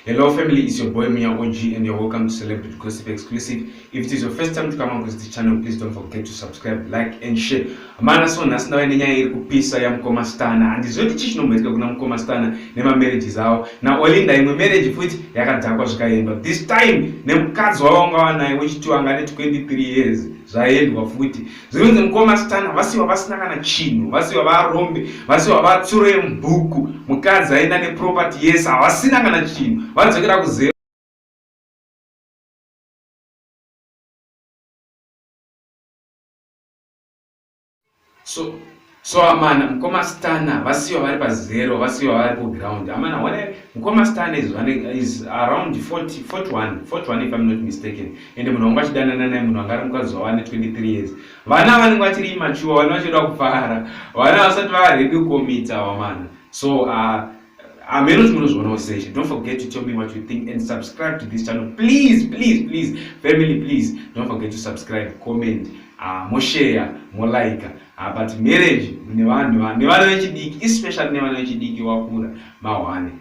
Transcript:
Hello family, it's your boy Mia OG and you're welcome to Celebrity Gossip Exclusive. If it is your first time to come across this channel, please don't forget to subscribe, like and share. Mana so nhasi ndauya nenyaya iri kupisa yamukoma Stana. Handizivi kuti chii chinomboitika kuna mukoma Stana nemamarriages avo. NaOlinda imwe marriage futi yakadhakwa zvikaendwa. This time nemukadzi wavo wanga wanaye wechitwo anga ane 23 years zvaendwa futi. Zvinonzi mukoma Stana vasiwa vasina kana chinhu, vasiwa varombe, vasiwa vatsuro yemubhuku, mukadzi aenda neproperty yese, havasina kana chinhu, vadzokera kuzero. So amana mukoma Stana vasiwa vari pazero, vasiwa vari kuground. Amana one mukoma Stana is around 40, 41, 41 if I'm not mistaken. Ende munhu wanga achidanana naye munhu anga ari mukadzi wavo ane 23 years. Vana vanenge vachiri immature, vana vachida kufara, vana vasati vaready kukomita wamana. So hameno kuti munozvionawo sei. Don't forget to tell me what you think and subscribe to this channel. Please, please, please, family, please don't forget to subscribe, comment, moshare, molike. But marriage nevanhu nevana vechidiki, especially nevana vechidiki wakura mahwane.